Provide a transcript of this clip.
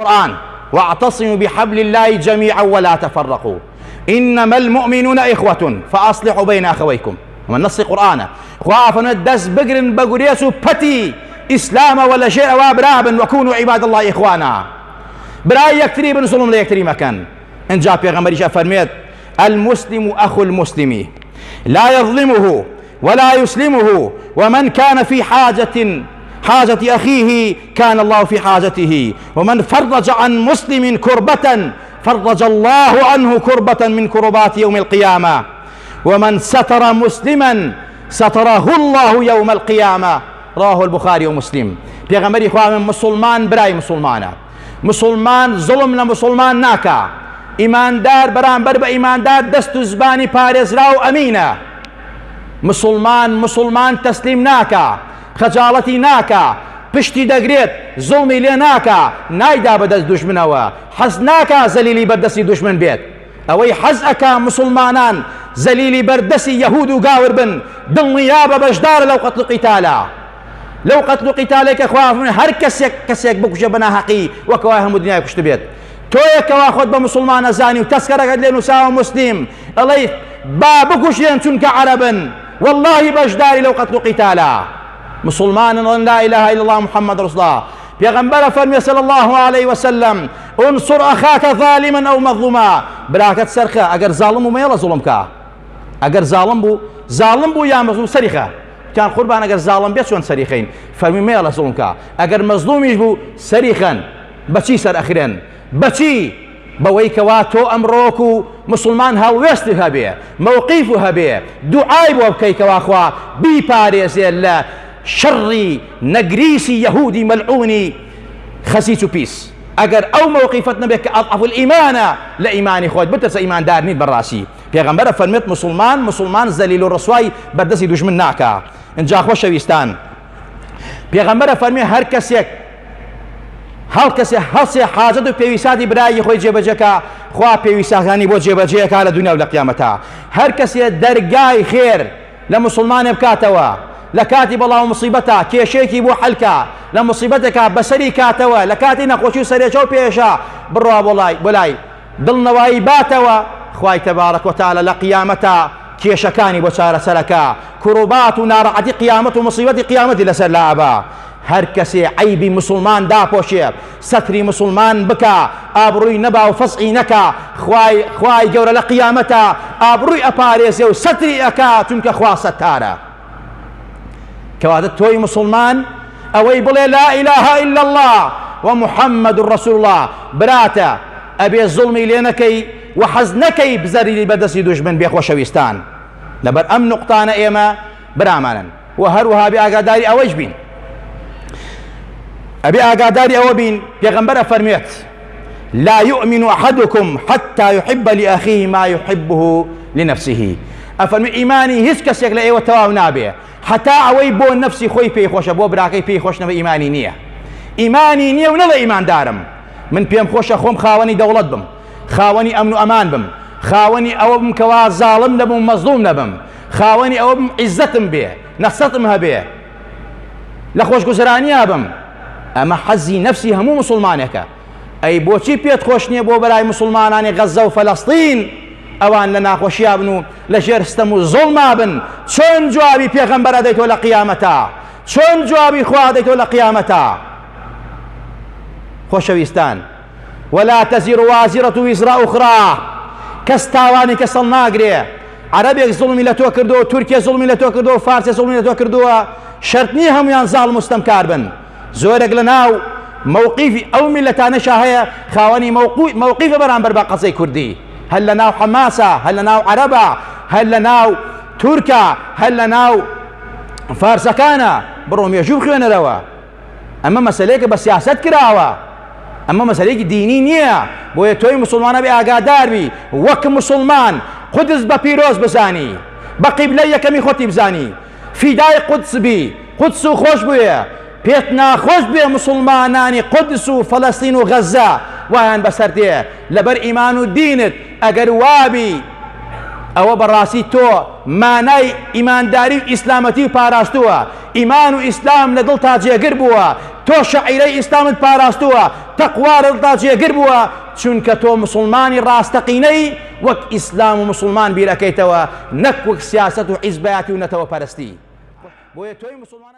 القرآن واعتصموا بحبل الله جميعا ولا تفرقوا إنما المؤمنون إخوة فأصلحوا بين أخويكم ئەمە نەسی قورآنە خوا فەرموێت دەست بگرن بە گورێس و پەتی ئیسلامەوە لە ژێر ئەوە برابن وەکون و عیباد الله ئیخوانا برای یەکتری بن زوڵم لە یەکتری مەکەن ئینجا پێغەمبەریش ئەفەرموێت المسلم أخو المسلم لا يظلمه ولا يسلمه ومن كان في حاجة حاجة أخيه كان الله في حاجته ومن فرج عن مسلم كربة فرج الله عنه كربة من كربات يوم القيامة ومن ستر مسلما ستره الله يوم القيامة رواه البخاري ومسلم پێغەمبەری خوا من مسلمان برای مسلمانە مسلمان زوڵم لە مسلمان ناکا ئیماندار بەرامبەر بە ئیماندار دەست و زبانی پارێزرا و ئەمینە مسلمان مسلمان تەسلیم ناکا خەجاڵەتی ناکا پشتی دەگرێت زوڵمی لێ ناکا نایدا بەدەست دوژمنەوە حەز ناکا زەلیلی بەردەستی دوژمن بێت ئەوەی حەز ئەکا موسڵمانان زەلیلی بەردەسی یەهود و گاور بن دڵنیابە بەشدارە لەو قەتل و قیتالە لەو قەتل و قیتالێک کە خوا فەرمووی هەر کەسێک کەسێک بکوژێ بە ناهەقی وەک ئەوە هەموو دنیای کوشتبێت تۆیە کەوا خۆت بە موسڵمان ئەزانی و تەسکەرەکەت لێ نووساوە موسلیم ئەڵێی با بکوژرێن چونکە عەرەبن واللهی بەشداری لەو قەتل و قیتالە مسلمانن ئەڵێن لا اله الا الله محمد رسول الله پێغەمبەر ئەفەرموێ صلی اللە علیه وسلم انصر اخاک ظالما او مظلوما براکەت سەرخە ئەگەر زاڵم بوو مەیەڵە زوڵم کا ئەگەر زاڵم بوو زاڵم بوو یا مەزلوم سەری خە وتیان قوربان ئەگەر زاڵم بێت چۆن سەری خەین فەرمی مەیەڵە زوڵم کا ئەگەر مەزلومیش بوو سەری خەن بەچی سەر ئەخرێن بەچی بەوەی کەوا تۆ ئەمڕۆک و مسلمان هەڵوێست هەبێ مەوقیف هەبێ دوعای بۆ بکەی کەوا خوا بیپارێزێ لە شەڕی نەگریسی یەهودی مەلعونی خەسیس و پیس ئەگەر ئەو مەوقیفەت نەبێت کە ئەضعف الئیمانە لە ئیمانی خۆت بترسە ئیماندار نیت بەڕاستی پێغەمبەرە فەرمێت مسلمان مسلمان زەلیل و ڕسوای بەردەستی دوژمن ناکا ئینجا خۆشەویستان پێغەمبەرە فەرمێ هەر کەسێک هەڵ کەسێ هەڵسێ حاجەت و پێویستاتی برایی خۆی جێبەجێکا خوا پێویستەکانی بۆ جێبەجێکا لە دنیا و لە قیامەتا هەر کەسێ دەرگای خێر لە موسڵمانێ بکاتەوە لە کاتی بەڵا و موسیبەتا کێشەیەکی بۆ حەل کا لە موسیبەتێکا بەسەری کاتەوە لە کاتی نەخۆشی و سەرێشە و پێشە بڕوا بۆ لای بۆ لای دڵنەوایی باتەوە خوای تەبارەک و تەعالا لە قیامەتا کێشەکانی بۆ چارەسەرەکا کوروبات و ناڕەحەتی قیامەت و موسیبەتی قیامەتی لەسەر لابا هەر کەسێ عەیبی موسڵمان داپۆشێ سەتری موسڵمان بکا ئابڕووی نەبا و فەزعی نەکا خوای خوای گەورە لە قیامەتا ئابڕووی ئەپارێزێ و سەتری ئەکا چونکە خوا سەتارە کەواتە تۆی موسڵمان ئەوەی بڵێ لا إله إلا الله و محمد رسول الله براتە ئەبێ زوڵمی لێ نەکەی و حەز نەکەی بزەریلی بەدەستی دوژمن بێ خۆشەویستان لەبەر ئەم نوقتانە ئێمە برامانن و هەروەها بێ ئاگاداری ئەوەیش بین ئەبێ ئاگاداری ئەوە بین پێغەمبەر ئەفەرموێت لا يؤمن أحدكم حتى يحب لأخيه ما يحبه لنفسه ئەفەرمی ئیمانی هیچ کەسێک لە ئێوە تەواو نابێ حتا ئەوەی بۆ نەفسی خۆی پێی خۆشە بۆ براکەی پێی خۆش نەبێ ئیمانی نییە ئیمانی نییە و نەڵێ ئیماندارم من پێم خۆشە خۆم خاوەنی دەوڵەت بم خاوەنی ئەمن و ئەمان بم خاوەنی ئەوە بم کەوا زاڵم نەبم و مەزڵوم نەبم خاوەنی ئەوە بم عیزەتم بێ نەسەتم هەبێ لە خۆشگوزەرانیا بم ئەمە حەزی نەفسی هەموو مسلمانێکە ئەی بۆچی پێت خۆش نییە بۆ بەرای مسلمانانی غەزە و فەلەستین ئەوان لە ناخۆشیا بن و لە ژێر ستەم و زوڵما بن چۆن جوابی پێغەمبەر ئەدەیتەوە لە قیامەتا چۆن جوابی خوا ئەدەیتەوە لە قیامەتا خۆشەویستان ولا تزر وازرة وزر أخرى کەس تاوانی کەس هەڵناگرێ عەرەبێک زوڵمی لە تۆ کردووە تورکیە زوڵمی لە تۆ کردووە فارسێ زوڵمی لە تۆ کردووە شەرت نییە هەمویان زاڵم و ستەمکار بن زۆرێک لە ناو مەوقیفی ئەو میللەتانەشا هەیە خاوەنی مەوقیفە بەرامبەر بە قەزەی کوردی هەر لە ناو حەماسە هەر لە ناو عەرەبە هەر لە ناو تورکا هەر لە ناو فارسەکانە بڕۆ مێژوو بخوێنەرەوە ئەمە مەسەلەیەکە بە سیاسەت کراوە ئەمە مەسەلەیەکی دینی نییە بۆیە تۆی مسلمانە بێ ئاگادار بی وەک مسلمان قودس بە پیرۆز بزانی بە قیبلەی یەکەمی خۆتی بزانی فیدای قودس بی قودس و خۆش بوێ پێت ناخۆش بێ مسلمانانی قودس و فەلەستین و غەزە وایان بەسەر دێ لەبەر ئیمان و دینت ئەگەر وابی. ئەوە بەڕاستی تۆ مانای ئیمانداری و ئیسلامەتی و پاراستووە، ئیمان و ئیسلام لە دڵتا جێگر بووە، تۆ شەعیرەی ئیسلامت پاراستووە، تەقوا لە دڵتا جێگر بووە، چونکە تۆ موسڵمانی ڕاستەقینەی وەک ئیسلام و موسڵمان بیر ئەکەیتەوە نەک وەک سیاسەت و حیزبایەتی و نەتەوە پەرستی. بۆیە تۆی موسڵمان.